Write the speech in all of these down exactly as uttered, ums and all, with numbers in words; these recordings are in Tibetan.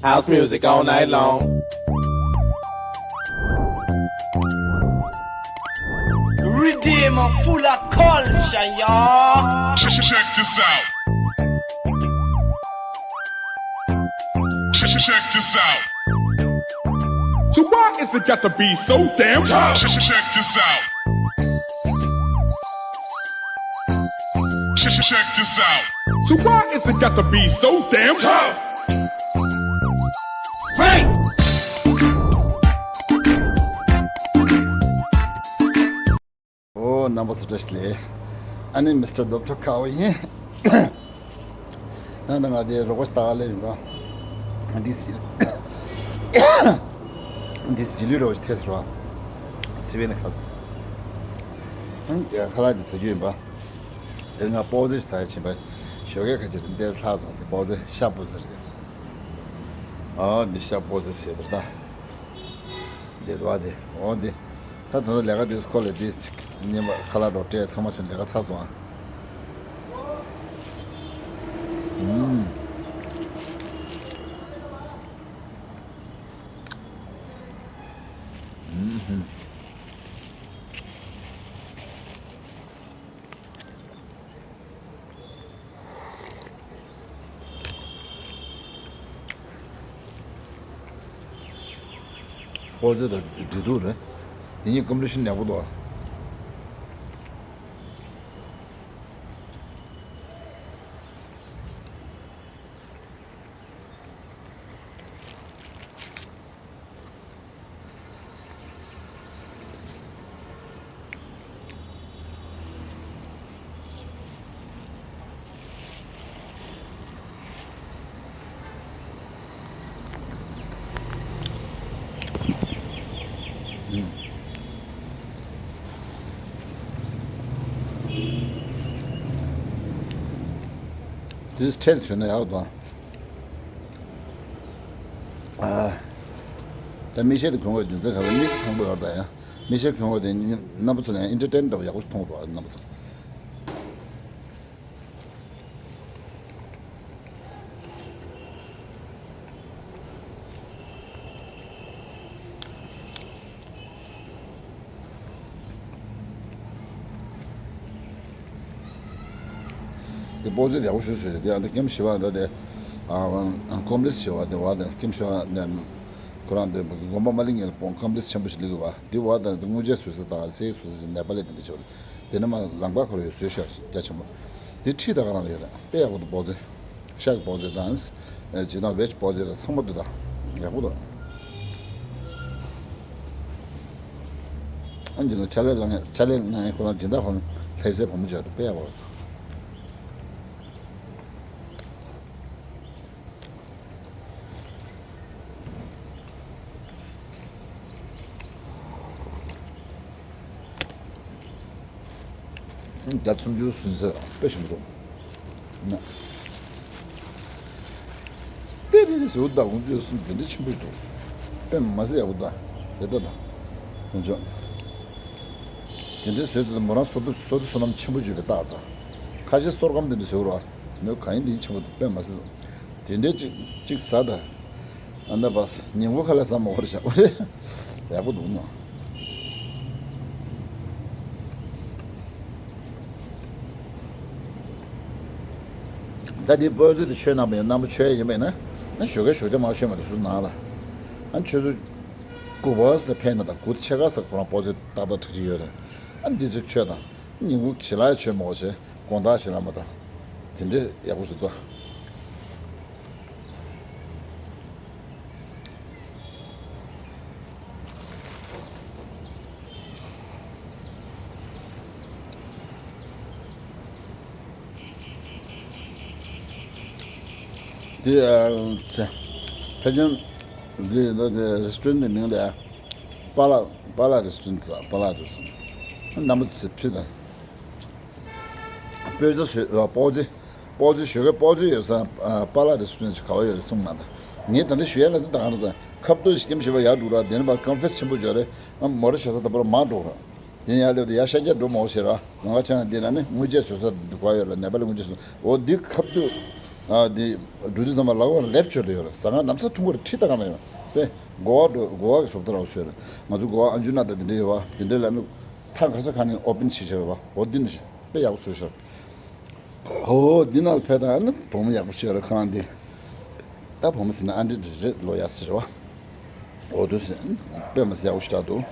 House music all night long. Rhythm full of culture, y'all. Check, check this out. Check, check this out. So why is it got to be so damn tough? Check, check this out. Check, check this out. So why is it got to be so damn tough? Break! ཨོ། རྣམ་པ་ཚོ་བཀྲ་ཤིས་བདེ་ལེགས། ཨ་ནི་མི་སི་ཊར་རྡོབ་ཐོ་ཁ་བ་ཡིན། ད་ང་དེ་རོགས་པ་ཞིག་ལྟ་ག་སླེབས་ཡིན་པ། འདི་སི་འདི་སི་རྗེས་ལུས་རོགས་ཞིག་ཐེབས་སོང་བ། སི་བེ་ནི་ཁ་སོ་སོ། ཁ་ལག་འདི་ཟ་རྒྱུ་ཡིན་པ། དེར་ང་པོ་ཟེ་ཞིག་ཟ་ཡ་ཕྱིན་པ། ཞོགས་ཀས་ཁ་ཅིག་འདས་ལྷག་སོང་། དེ་པོ་ཟེ་ཤ་པོ་ཟེ་རེད། ཨ་འདི་ཤ་པོ་ཟེ་ཟེར་དེར་ད། འདི་རུ་བ་དེ། འོ་འདི། ད་ད་ལྟ་ལས་ཀ་དེ་སྐོར་ལས་དེ་ཉིན་པ་ཁ་ལག་འགྲོ་སྤྲད་ཚང་མ་ཕྱིན་ལས་ཀ་ཚར་སོང་ཨ། ཨུམ། ཨུམ་ཧུམ། ཧོ་ཟེར་དང་འབྲི་འདུག་རེད། དེ་གཉིས་ཀམ་པི་ཊི་ཤན་ཡག་པོ་འདུག་དེ་ཁྲལ་བྱུང་ན་ཡག་དང་། ཨ། ད་མིག་ཤེལ་དེ་གོན་དགོས་རྒྱུ་མཚན་ག་རེ། མིག་ཕངས་པོ་ཡོད་ད་ཡ། མིག་ཤེལ་གོན་དགོས་དེ་རྣམ་པ་ཚོ་ལ་ཡང་ཨེན་ཊར་ཊེན་འདྲ་བོ་ཡག་པོ་ཞིག་མཐོང་འདུག་རྣམ་པ་ཚོ། དེ་པོ་ཟེ་ཡག་པོ་ཞིག་བཟོས་རེད། དེ་ཡང་དེ་ཀེམ་ཞི་བ་འདྲ་དེ། ཨ། ཀོམ་པི་ལེགས་སི་ཞི་བ་དེ་བ་དེ་ཀེམ་ཞི་བ་དེ། ཁོ་རང་དེ་དགོན་པ་མ་ལི་ངེར་པོང་ཀོམ་པི་ལེགས་སི་ཆེན་པོ་ཞིག་ལེགས་བ་དེ་བ་དེ་དངུལ་ཆས་བཟོ་ས་དང་སའི་བཟོ་ས་ནད་པ་ལས་དེ་འདྲ་ཆེ་བ་རེད། དེ་ནས་མ་ལང་པ་ཁོ་ར་ཡོད་བཟོས་ཤག་རྒྱ་ཆེན་པོ། དེ་ཁྲིད་ད་ག་རང་ཡོད་རེད། དཔེ་ཡག་པོ་འདུག་པོ་ཟེ། ཤག་པོ་ཟེ་དང་། ཇི་དང་བེ་ཇི་པོ་ཟེ་དང་ཚང་མ་འདུག་ད། ཡག་པོ་འདུག་ཨ་ནི་ཕྱག་ལས་གནང་ཕྱག་ལས་གནང་ཡས་ཁོ་རང་སྦྱིན་བདག་ཁོ་རང་ལྷ་སའི་བུ་མོ་ཅིག་རེད། དཔེ་ཡག་པོ་རེད། བརྒྱ་སུམ་ཅུ་ཟིན་ས་དཔེ་ཞིམ་པོ་འདུག་ན། དཔེ་རེ་རེ་ཟེར་བ་ད་ཁོང་ཚོས་གསུམ་དེ་འདྲ་ཆེན་པོ་འདུག་དཔེ་མ་ཟད་ཡག་པོ་ད། དེ་ལྟ་ད། ཁོང་ཚོ་དེ་འདྲ་བཟོས་ཏེ་མོ་རང་བསོད་བསོད་བསོད་ནམས་ཆེན་པོ་བརྗོད་པའི་རྟགས་ད། ཁ་ཤས་གཏོར་སྒམ་དེ་འདྲ་བཟོས་རོགས། མོས་གང་ཡིན་དེ་ཡིན་ཆེན་པོ་འདུག་དཔེ་མ་ཟད། དེ་འདྲའི་ཅིག་ཅིག་ཟ་ད། ཨ་ན་བ་ཉིན་གུང་ཁ་ལག་ཟ་མ་བོར་བཞག་པ་རེད། ཡག་པོ་འདུག་ནོ། ད་འདི་པོ་ཟེ་དེ་མཆོད་གནང་བ་ཡིན་ན། རྣམ་པ་མཆོད་ཡ་ཡིན་པ་ཡིན་ན། ཨ་ཞོགས་ཀས་ཞོགས་ཇ་མ་མཆོད་མ་དེ་སུ་ནང་ལ། ཨ་ཆུ་ཚོད་དགུ་པ་ཙམ་ལ་ཕེབས་ན་ད། དགུ་ཕྱེད་ཀ་ཙམ་ཁོ་རང་པོ་ཟེ་ཏག་ཏག་གྲ་སྒྲིག་ཡོད་རེད། ཨ་འདི་ཚོ་མཆོད་དང་། ཉིན་གུང་ཞལ་ལག་མཆོད་མ་བྱས། དགོང་དག་ཞལ་ལག་མ་དང་། དེ་འདྲས་ཡག་པོ་ཞིག་འདུག་དེ་ཨ་ཚེ་ཕལ་ཆེར་འདི་འདི་རེ་སི་ཊོ་རན་ཊི་མིང་ལ་པཱ་ལགས་པཱ་ལགས་རེ་སི་ཊོ་རན་ཊི་ཟེར། པཱ་ལགས་རེ་སི་ཊོ་རན་ཊི། རྣམ་པ་ཚོས་ཕུལ་དང་། པོ་ཟེ་ཞོ་པོ་ཟེ་པོ་ཟེ་ཞོགས་ཀས་པོ་ཟེ་ཡོད་ས། པཱ་ལགས་རེ་སི་ཊོ་རན་ཊི་ཅིག་ག་བ་ཡོད་རེད་གསུངས་གནང་དང་། ངས་ད་ལྟ་ཞུ་ཡ་ལ་འདི་ད་ག་རེ་ཟེར། ཁ་བཏུད་ཞིག་ཀེམ་ཞི་བ་ཡར་འགྲོ་ར། དེ་ནས་ཕར་ཀོན་ཕེ་རེན་སི་ཆེན་པོ་ཅིག་ཡོད་རེད། ཨ་མོ་རེ་བྱ་ས་ད་པར་མར་འགྲོ་ར། དེ་ནས་ཡར་སླེབས་ཏེ་ཡར་ཤར་རྒྱག་འགྲོ་མ་འོ་ཟེར་ར། ལམ་ཁ་ཆ་ན་འདི་ལ་ནི་དངུལ་ཆས་བཟོ་ས་འདི་ག་བ་ཡོད་ར། ནད་པ་ལ་དངུལ་ཆས་བཟོ། འོ་འདི་ཁ་བཏུད། ཨ་དེ་འགྲོ་དུས་ཙམ་པ་ལག་པ་ལེབ་ཆོད་ལ་ཡོད་རེད། ཟ་ཁང་ལམ་སང་འཐུང་གི་རེད། ཁྲིད་ད་ག་ན་ཡོད་པས། གོ་བ་འགྲོ་གོ་བ་གི་བཟོ་ལྟ་རག་ཆོད་རེད། ང་ཚོ་གོ་བ་ཨན་ཇུ་ན་ད་དེ་འདྲ་ཡོད་པ། དེ་འདྲ་ལ་ནི་ཐག་ག་ས་ག་ནས་ཨོ་པན་བྱེད་བྱེད་ཡོད་པ། འོ་དེ་ནི་དཔེ་ཡག་པོ་བཟོས་ཤག་འོ་འདི་ནང་ལ་ཕེབས་དང་ནི་བུ་མོ་ཡག་པོ་ཤོད་རེད་ཁོ་རང་འདི། ད་བུ་མོ་ཟེར་ན་ཨ་འདྲི་འདྲི་རེད། ལོ་ཡག་ཟེར་བ། འོ་དུ་ཟེར་དཔེ་མི་སྲིད་ཡག་པོ་ཞིག་རག་འདུག་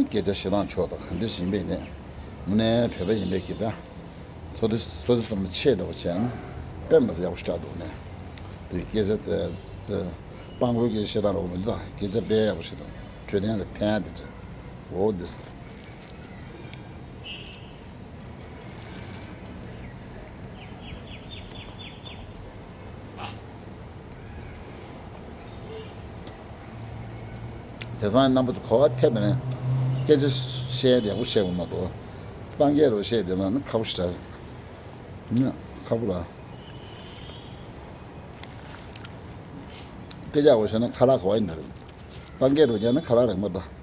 སྐད་ཆ་བཤད་སྟངས་ཕྱོགས་དང་ག་འདྲ་ཞིག་ཡིན་པས་ནས་དངོས་གནས་བོད་པ་ཡིན་པས་ཀྱི་ད། སོ་དུ་སོ་དུ་སོ་མ་ཆེ་འདྲ་བོ་བྱས་ན་དཔེ་མི་སྲིད་ཡག་པོ་ཞིག་རག་འདུག་ནས། དེ་སྐད་ཆ་དེ་དེ་སྤང་པོའི་སྐད་ཆ་བཤད་སྟངས་འདྲ་བོ་མི་འདུག་ད་སྐད་ཆ་དཔེ་ཡག་པོ་ཞིག་འདུག་འཕྲོད་བསྟེན་ལ་ཕན་ཡག་དེ་འདྲ། འོ་དུ་ཟེར། དེང་སང་རྣམ་པ་ཚོ་གོ་བ་ཐེབས་ནས་སྐད་ཆ་བཤད་ཡག་པོ་བཤད་དགོས་མ་གཏོགས། སྤང་སྐད་རོ་བཤད་བསྡད་པ་ན་ཁག་པོ་ཞིག་རེད། ཁག་པོ་ར། སྐད་ཆ་འོ་བཤད་ན་ཁ་ལག་གོ་བ་ཡིན་ན་རེད། སྤང་སྐད་རོ་རྒྱག་ན་ཁ་ལག་རེད་མ་གཏོགས།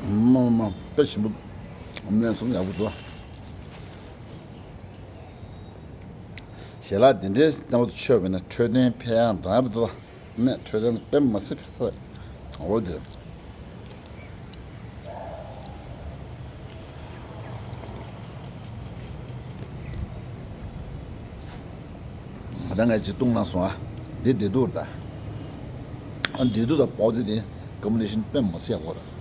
མ་མ་དཔེ་ཞིམ་པོ། ཨམ་ལན་གསུམ་ཡག་པོ་འདུག་ཞལ་ལག་འདི་འདྲའི་རྣམ་པ་ཚོ་མཆོད་པས་ན་འཕྲོད་བསྟེན་ཕན་ཡག་འདྲ་རེད་འདུག་ནས་འཕྲོད་བསྟེན་དཔེ་མ་སྲིད་ཕན་ས་རེད། འོ་དེ། ད་ངས་ཅིག་བཏུང་གནང་སོང་ཨ། འདི་འབྲས་ཐུག་ད། ཨ་འབྲས་ཐུག་དང་པའོ་ཙི་དེ་ཀོམ་བི་ནེ་ཤན་དཔེ་མ་སྲིད་ཡག་པོ་རེད།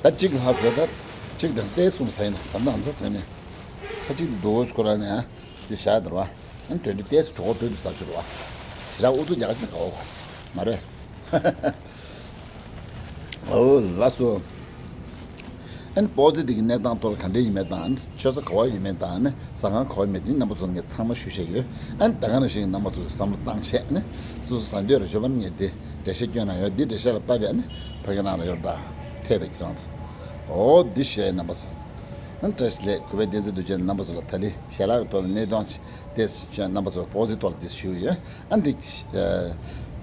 ད་གཅིག་ལྷག་ཟེར་ད། གཅིག་དང་ཏོག་ཙམ་ཟ་ཡིན་ན་ད་ནང་ཚ་ཟ་ནས། ད་གཅིག་དེ་རྡོ་སྐོར་ར་ནས་ཨ། དེ་བཞག་དར་བ། ཨ་དོན་དུ་ཏོག་ཙམ་གྲོགས་པོ་བོད་དུ་ཟ་ཆོག་ར་བ། ཞེ་དྲག་ཨུ་ཚུགས་རྒྱག་ཞིག་ན་དགའ་བ་མ་རེད། ཨོ་ལགས་སོ། ཨན་པའོ་ཙི་འདི་གི་གནས་སྟངས་ཐོག་ལ་ག་འདྲ་ཡིན་མིན་དང་། མཆོད་ས་ག་བ་ཡིན་མིན་དང་། ཟ་ཁང་ག་བ་ཡིན་མིན་འདི་རྣམ་པ་ཚོ་ངས་ཚང་མ་ཞུ་བཞག་ཡོད། ཨན་ད་ག་ནང་བཞིན་རྣམ་པ་ཚོས་བསམ་བློ་བཏང་བྱས་ནས་སོ་སོ་ཟ་འདོད་ར་ཡོད་པ་ནི་ངས་འདི་འགྲེལ་བཤད་སྐྱོན་ན་ཡོད། འདི་འགྲེལ་བཤད་ལ་བབས་པས་ནི་ཕ་གི་ནང་ལ་ཡོད་ད་ཐད་དེ་ཁྱེད་རང་ཚོ། ཨོ་འདི་ཞུ་ཡ་རྣམ་པ་ཚོ། ཨན་བཀྲ་ཤིས་བདེ་ལེགས། གུས་པས་བསྟན་འཛིན་རྡོ་རྗེ་རྣམ་པ་ཚོ་ལ་ད་ལི་ཞལ་ལག་གི་ཐོག་ལ་གནས་སྟངས་ཅིག་ཏེ་རྣམ་པ་ཚོ་པའོ་ཙི་ཐོག་ལ་འདི་ཞུ་ཡོད། ཨ་འདི་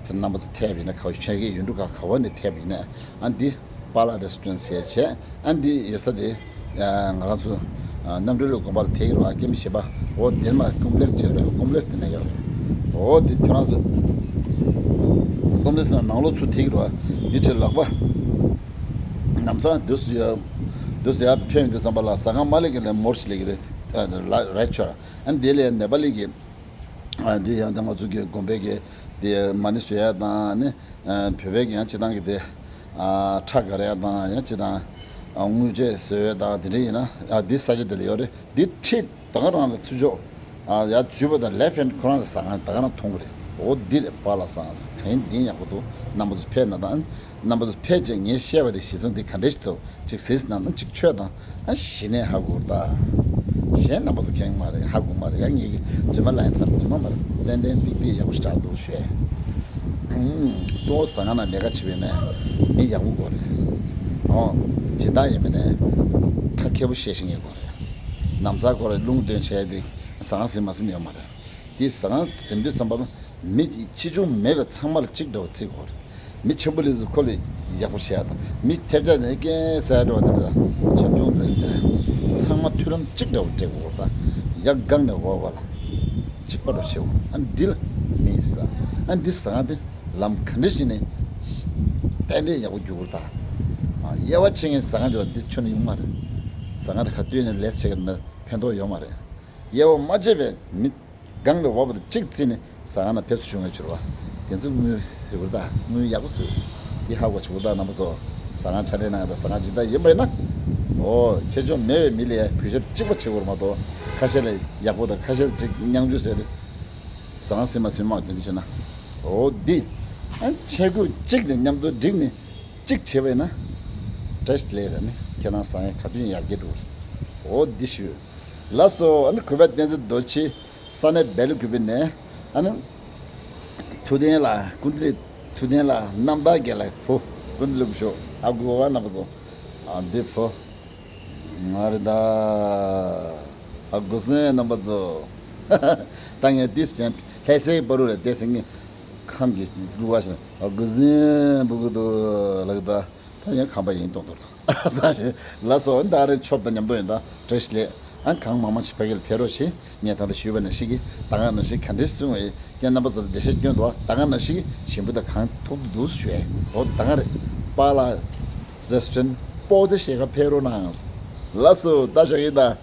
རྣམ་པ་ཚོ་ཐེབས་ཡིན་ན་ག་བ་ཆ་གི་ཡུལ་གྲུ་ག་ག་བ་ནས་ཐེབས་ཡིན་ན་ཨ་འདི་པཱ་ལགས་རེ་སི་ཊོ་རན་ཟེར་བྱས། ཨ་འདི་ཡོད་ས་དེ་ང་རང་ཚོ་རྣམ་གྲོལ་དགོན་པ་ལ་ཐེབས་ཀྱི་རེད་བ། ཀེམ་བཞི་པ་འོ་དེར་མ་ཀོམ་པི་ལེགས་ཟེར་རེད། ཀོམ་པི་ལེགས་དེ་ན་ཡོད་རེད། འོ་དེ་ཁྱོད་རང་ཚོ་ཀོམ་པི་ལེགས་ནང་ལོགས་ཚུར་ཐེབས་ཀྱི་རེད་བ། འདི་ཁྲིད་ལག་པ་ནམ་སང་དུས་སུ་ཡ་དུས་སུ་ཡ་ཕེབས་ཡོང་དུས་ཙམ་པ་ལ་ཟ་ཁང་མ་ལེགས་ཀྱི་ལས་མོར་ཞིག་ལེགས་ཀྱི་རེད། རེད་ཆོག་ཨ་འདི་ལས་ནེ་པ་ལི་གི་ཨ་འདི་ཡང་ད་ང་ཚོ་གི་དགོན་པའི་གི་འདི་མ་ཎི་བཟོ་ཡ་དང་ནི་ཨ་བོད་པའི་གི་ཡང་སྤྱི་བཏང་གི་དེ་ཨ་ཁྲ་དཀར་ཡ་དང་ཡང་སྤྱི་བཏང་ཨ་དངུལ་ཆས་བཟོ་ཡ་དང་དེ་འདྲ་ཡིན་ན་ཨ་འདི་ས་ཆ་དེ་ལ་ཡོད་རེད། འདི་ཁྲིད་ད་ག་རང་ལ་ཚུར་ཕྱོགས་ཨ་ཡ་འཛུལ་བ་དང་ལེཕ་ཧེན་ཁོ་རང་ལ་ཟ་ཁང་ད་ག་རང་མཐོང་གི་རེད། འོ་འདི་རེད་པཱ་ལགས་ཟ་ཁང་ཟེར། གང་ཡིན་འདི་ཡག་པོ་འདུག་རྣམ་པ་ཚོ་ཕེབས་ན་དང་། རྣམ་པ་ཚོ་ཕལ་ཆེར་ངས་བཤད་པ་དེ་ཞེ་ཚོང་འདི་ག་འདྲ་ཞིག་འདུག་ཅིག་གཟིགས་ན་ནི་ཅིག་ཆོས་དང་ཨ་ཞི་ནས་ཧ་གོ་ད། གཞན་རྣམ་པ་ཚོ་མཁྱེན་མ་རེད། ཧ་གོ་མ་རེད། ཡང་ངེད་ཀྱི་རྫུན་མ་ལ་ཡང་ཚར་རྫུན་མ་མ་རེད། ཏན་ཏན་ཏིག་ཏིག་ཡག་པོ་ཞེ་དྲག་འདུག་ཞུས། གཙོ་བོ་ཟ་ཁང་ནང་ལས་ཀ་བྱེད་པའི་ནས་མི་ཡག་པོ་དགོས་རེད། ཨོ་སྦྱིན་བདག་ཡིན་པའི་ནས་ཁ་མཁས་པོ་བཤད་ཤེས་མཁན་དགོས་རེད། ན་བཟའ་དགོས་རེད། རླུང་འདོན་བྱས་ཏེ་ཟ་ཁང་ཟིན་མ་ཟིན་ཡོད་མ་རེད། དེ་ཟ་ཁང་ཟིན་དུས་ཙམ་པ་ལ་མི་ཆེ་ཆུང་མེད་པའི་ཚང་མ་ལ་གཅིག་འདྲ་བོ་བརྩི་དགོས་རེད། མི་ཆེན་པོ་ལས་སུ་ཁོ་ལས་ཡག་པོ་བྱས་དང་མི་ཐེབས་ཆག་ནས་སྐད་ཟ་འགྲོ་བ་དེ་འདྲ་ཆབ་ཆུང་ལས་དེ་ཚང་མ་མཐུན་ལམ་གཅིག་འདྲ་བོ་སྤྲད་དགོས་དང་ཡར་སྒང་ནས་འོག་བར་ལ་གཅིག་པ་འདྲ་བོ་བྱེད་དགོས། ཨ་འདི་ལ་མི་ཟ་ཨ་འདི་ཟ་ཁང་དེ་ལམ་ག་འདྲ་ཞིག་ནས་ཏན་ཏན་ཡག་པོ་རྒྱུག་དགོས་དང་དབྱེ་བ་ཕྱེ་མཁན་ཟ་ཁང་འདྲ་བ་འདི་ཁྱོན་ནས་ཡོང་མ་རེད། ཟ་ཁང་དེ་ག་དུས་ནས་ལས་བྱེད་ཀྱི་མེད་ཕན་ཐོགས་ཡོད་མ་རེད། དབྱེ་བ་མ་ཕྱེ་བའི་མི། སྒང་ལ་འོག་པ་དང་གཅིག་བརྩིས་ནས་ཟ་ཁང་ནང་ཕེབས་བསུ་ཞུ་མཁན་བྱུང་བ། དེ་ཚོ་དངུལ་ཟེར་བ་ད་དངུལ་ཡག་པོ་བཟོས། འདི་ཧ་གོ་བྱེད་པ་ད་རྣམ་པ་ཚོ། ཟ་ཁང་ཕྱག་ལས་གནང་ཡ་ད་ཟ་ཁང་སྦྱིན་བདག་ཡིན་པ་ཡིན་ན། ཨོ་ཆེ་ཆུང་མེད་པའི་མི་ལ་གུས་ཞབས་གཅིག་པ་བྱེད་དགོས་རེད་མ་གཏོགས། ཁ་ཤས་ལ་ཡག་པོ་དང་ཁ་ཤས་ལ་ཅིག་མཉམ་འཇུག་ཟེར་རེད། ཟ་ཁང་ཟིན་མ་ཟིན་མ་དེ་འདྲ་བྱས་ན། ཨོ་འདི་ཨ་ཆས་གོས་གཅིག་ནས་མཉམ་དུ་བསྒྲིགས་ནས་གཅིག་བྱས་པ་ཡིན་ན། བཀྲ་ཤིས་བདེ་ལེགས་རེད་ནི། ཁྱེད་རང་ཟ་ཁང་ག་དུས་ཡང་ཡར་རྒྱས་འགྲོ་གི་རེད། ཨོ་འདི་ཞུ། ལགས་སོ། ཨ་ནི་གུས་པ་བསྟན་འཛིན་རྡོ་རྗེ། ས་གནས་སྦེལ་ཀོབ་ནས། ཨ་ནི། ཐུབ་བསྟན་ལགས། ཀུན་བདེ་ཐུབ་བསྟན་ལགས། རྣམ་དག་རྒན་ལགས། བུ། ཀུན་བདེ་ལགས་བུ་ཤོག་ཨ་གུ་བ་རྣམ་པ་ཚོ། ཨ་འདི་བུ། ང་རེད་ད། ཨ་གུ་སེང་རྣམ་པ་ཚོ། ད་ངས་འདི་ཟེར་ལྷ་སའི་བར་དུ་རེད་དེ་ཟེར་ངས་ཁམས་ཀྱི་གླུ་བ་ཞིག་ཨ་གུ་སེང་བུ་གུ་དུ་ལགས་ད། ད་ཡང་ཁམས་པ་ཡིན་མདོག་མདོག་ད། ལགས་སོ། ད་རེས་ཆོབ་དང་མཉམ་དུ་ཡིན་ད། བཀྲ་ཤིས་བདེ་ལེགས། ཨ་གང་མང་མང་ཞིག་ཕ་གི་ལ་ཕེབས་རོགས་བྱེད། ངས་ད་ལྟ་ཞུས་པ་ནང་བཞིན་གྱི་ད་ག་ནང་བཞིན་ག་འདྲས་སྲུང་བའི་ཀྱང་རྣམ་པ་ཚོ་ལ་འགྲེལ་བཤད་སྐྱོན་འདུག་ད་ག་ནང་བཞིན་གྱི་ཞིམ་པོ་དང་གང་ཐུབ་འདུག་ཞུ་ཡས། འོ་ད་ག་རེད། པཱ་ལགས་རེ་སི་ཊོ་རན་སྤོ་ཚེ་ཞེ་ག་ཕེབས་རོགས་གནང་། ལགས་སོ། ད་བཞག་ཡིན་ད།